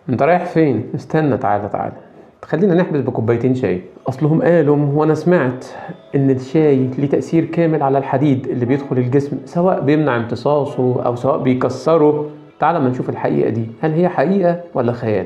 انت رايح فين؟ استنى، تعالى تعالى، خلينا نحبس بكوبايتين شاي. اصلهم قالوا وانا سمعت ان الشاي ليه تأثير كامل على الحديد اللي بيدخل الجسم، سواء بيمنع امتصاصه او سواء بيكسره. تعالى ما نشوف الحقيقة دي، هل هي حقيقة ولا خيال؟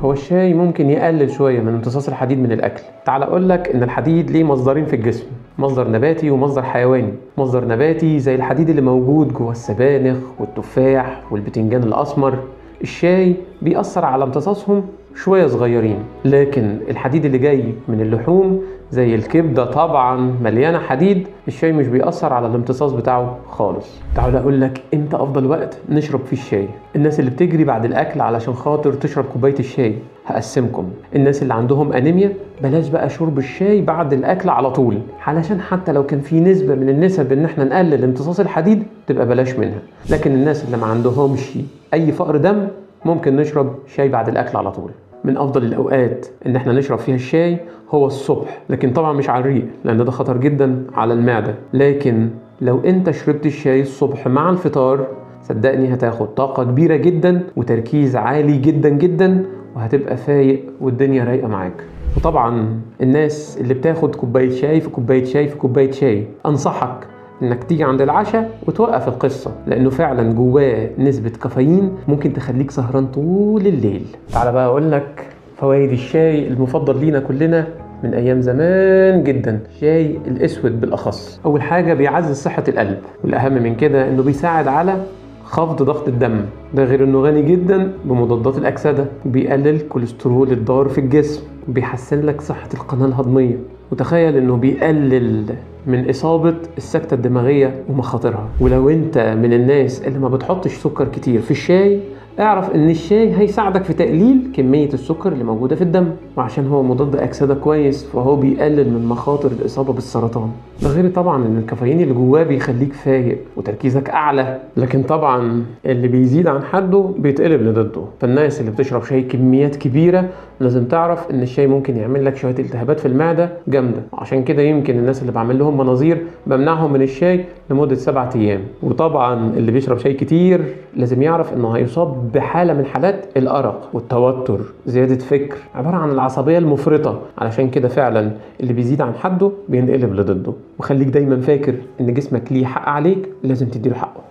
هو الشاي ممكن يقلل شوية من امتصاص الحديد من الأكل. تعال أقول لك إن الحديد ليه مصدرين في الجسم، مصدر نباتي ومصدر حيواني. مصدر نباتي زي الحديد اللي موجود جوه السبانخ والتفاح والبتنجان الأسمر، الشاي بيأثر على امتصاصهم شوية صغيرين. لكن الحديد اللي جاي من اللحوم زي الكبدة طبعا مليانة حديد، الشاي مش بيأثر على الامتصاص بتاعه خالص. تعال أقول لك امتى أفضل وقت نشرب فيه الشاي. الناس اللي بتجري بعد الأكل علشان خاطر تشرب كوباية الشاي، هقسمكم. الناس اللي عندهم أنيميا بلاش بقى شرب الشاي بعد الأكل على طول، علشان حتى لو كان في نسبة من النسب إن احنا نقلل امتصاص الحديد تبقى بلاش منها. لكن الناس اللي ما عندهمش أي فقر دم ممكن نشرب شاي بعد الأكل على طول. من أفضل الأوقات إن احنا نشرب فيها الشاي هو الصبح، لكن طبعا مش على الريق لأن ده خطر جدا على المعدة. لكن لو انت شربت الشاي الصبح مع الفطار صدقني هتاخد طاقة كبيرة جدا وتركيز عالي جدا جدا، وهتبقى فايق والدنيا رايقة معاك. وطبعا الناس اللي بتاخد كوباية شاي في كوباية شاي في كوباية شاي، أنصحك انك تيجي عند العشاء وتوقف القصة، لانه فعلا جواه نسبة كافيين ممكن تخليك سهران طول الليل. تعال بقى اقول لك فوائد الشاي المفضل لينا كلنا من ايام زمان جدا، الشاي الاسود بالاخص. اول حاجة بيعزز صحة القلب، والاهم من كده انه بيساعد على خفض ضغط الدم، ده غير انه غني جدا بمضادات الاكسدة، وبيقلل كوليسترول الضار في الجسم، وبيحسن لك صحة القناة الهضمية. وتخيل انه بيقلل من إصابة السكتة الدماغية ومخاطرها. ولو انت من الناس اللي ما بتحطش سكر كتير في الشاي، اعرف ان الشاي هيساعدك في تقليل كمية السكر اللي موجودة في الدم، وعشان هو مضاد أكسدة كويس فهو بيقلل من مخاطر الإصابة بالسرطان. ده غير طبعا ان الكافيين اللي جواه بيخليك فايق وتركيزك أعلى. لكن طبعا اللي بيزيد عن حده بيتقلب لضده، فالناس اللي بتشرب شاي كميات كبيرة لازم تعرف ان الشاي ممكن يعمل لك شوية التهابات في المعدة جامدة. عشان كده يمكن الناس اللي بعمل لهم مناظير بمنعهم من الشاي لمدة 7 أيام. وطبعا اللي بيشرب شاي كتير لازم يعرف انه هيصاب بحالة من حالات الأرق والتوتر، زيادة فكر، عبارة عن العصبية المفرطة. علشان كده فعلا اللي بيزيد عن حده بينقلب لضده. وخليك دايما فاكر ان جسمك ليه حق عليك، لازم تديله حقه.